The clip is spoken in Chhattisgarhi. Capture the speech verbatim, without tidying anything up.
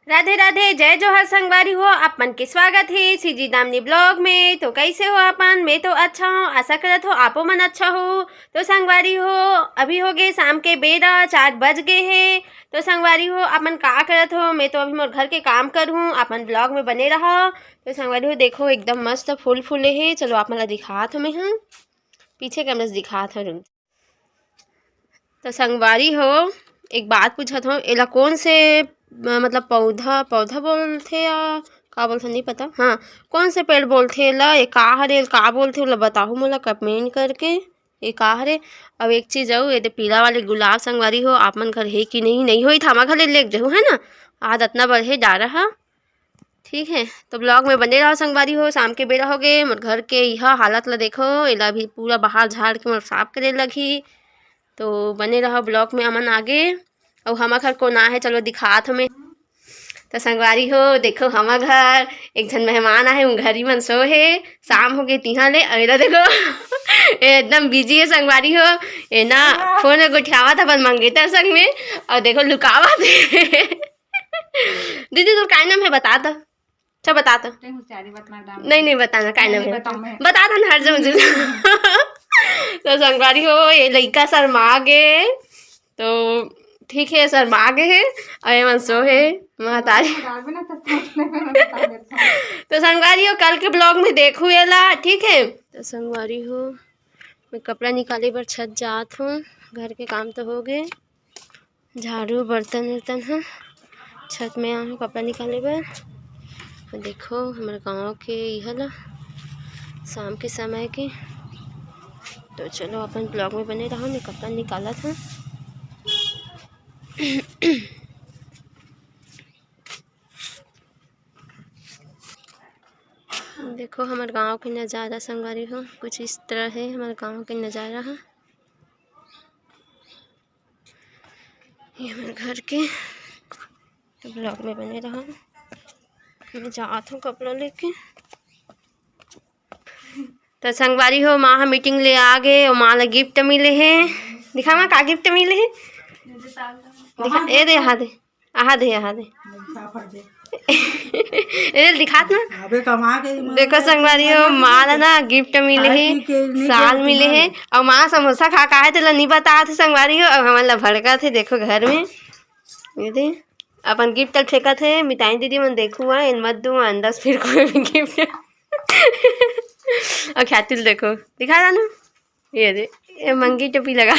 राधे राधे, जय जोहार संगवारी हो, आप मन के स्वागत हे सीजी दामनी ब्लॉग में। तो कैसे हो आप मन? मैं तो अच्छा हूँ, आशा करत हो आपो मन अच्छा हो। तो संगवारी हो, अभी हो गए शाम के बेरा, चार बज गए हे। तो संगवारी हो, आप मन का करत हो? मैं तो अभी मोर घर के काम करहूँ, आप मन ब्लॉग में बने रहा। तो संगवारी हो, देखो एकदम मस्त फूल फूले हे। चलो आप मन ला दिखात हो मैं, हाँ, पीछे कैमरा से दिखात हो, रुक। तो संगवारी हो, एक बात पूछत हो, एला कौन से, अ, मतलब पौधा, पौधा बोलथे या का बोलथे, नहीं पता। हाँ, कौन से पेड़ बोलथे एला, ये का हरे, का बोलथे, ओला बताहू मोला कमेंट करके, ये का हरे। अब एक चीज अउ, ये दे पीला वाले गुलाब संगवारी हो, आप मन घर हे कि नहीं, नहीं होही त हमर घर ले लेके जहू, है ना। आज अतना बड़े डारा हा। ठीक है, तो ब्लॉग में बने रहो संगवारी हो। शाम के बेरा हो गए, मोर घर के यह हालत ला देखो, एला भी पूरा बाहर झाड़ के मोर साफ करे लगही। तो बने रहो ब्लॉग में अमन आगे। अउ हमर घर कोन आए हे, चलो दिखात हो मैं। तो संगवारी हो, देखो हमर घर एक झन मेहमान आए हे, उन घरी मन सो हे, शाम हो गए तिहा ले। अउ एला देखो, ए एकदम बिजी हे संगवारी हो, ए ना फोन में गोठियावत अपन मंगेतर संग में, अउ देखो लुकावत हे। दीदी, तोर काय नाम हे, बता तो। अच्छा, बता तो। तैं होशियारी बत मार दाम। नहीं, नहीं बताना, काय नहीं, नाम नहीं हे? बताऊँ मैं। बता दो ना, हर जगह। तो संगवारी हो, ये लइका शर्मा गे, तो ठीक है, शर्मा गे हे, अउ ये मन सो हे, महतारी। डालबे ना तो सोच ले, मैं बता देता हूँ। तो संगवारी हो, कल के ब्लॉग में देखू एला, ठीक है। तो संगवारी हो, मैं कपड़ा निकाले बर छत जात हूँ, घर के काम तो हो गए। झाड़ू, बर्तन उर्तन ह, छत में आहूँ कपड़ा निकाले बर। देखो, हमर गाँव के इह ला शाम के समय के। तो चलो, अपन ब्लॉग में बने रहो, मैं कपड़ा निकालत हूँ। देखो, हमर गाँव के नज़ारा संगवारी हो, कुछ इस तरह है हमर गाँव के नज़ारा ह। ये हमर घर के, तो ब्लॉग में बने रहो। मैं जात हूँ कपड़ा लेके। तो संगवारी हो, माँ ह मीटिंग ले आ गए अउ माँ ला गिफ्ट मिले हे। दिखा माँ, का गिफ्ट मिले हे? दिखा, ए दे, यहाँ दे, यहाँ दे, यहाँ दे। ए दे, दिखात ना। अबे कमा के ही देखो संगवारी हो, माँ ला ना गिफ्ट मिले हे, साल मिले हे। अउ माँ समोसा खा का हे, तेला नहीं बतात हे संगवारी हो। अउ हमन ला भड़कत हे, देखो घर में। ये दे, अपन गिफ्ट ल फेंकत हे। मिताई दीदी मन देखू, आ, एन मत दू, अंदर फिर कोई भी गिफ्ट। अउ ख्याति ल देखो, दिखा ना। ये दे, ये मंगी टोपी लगा।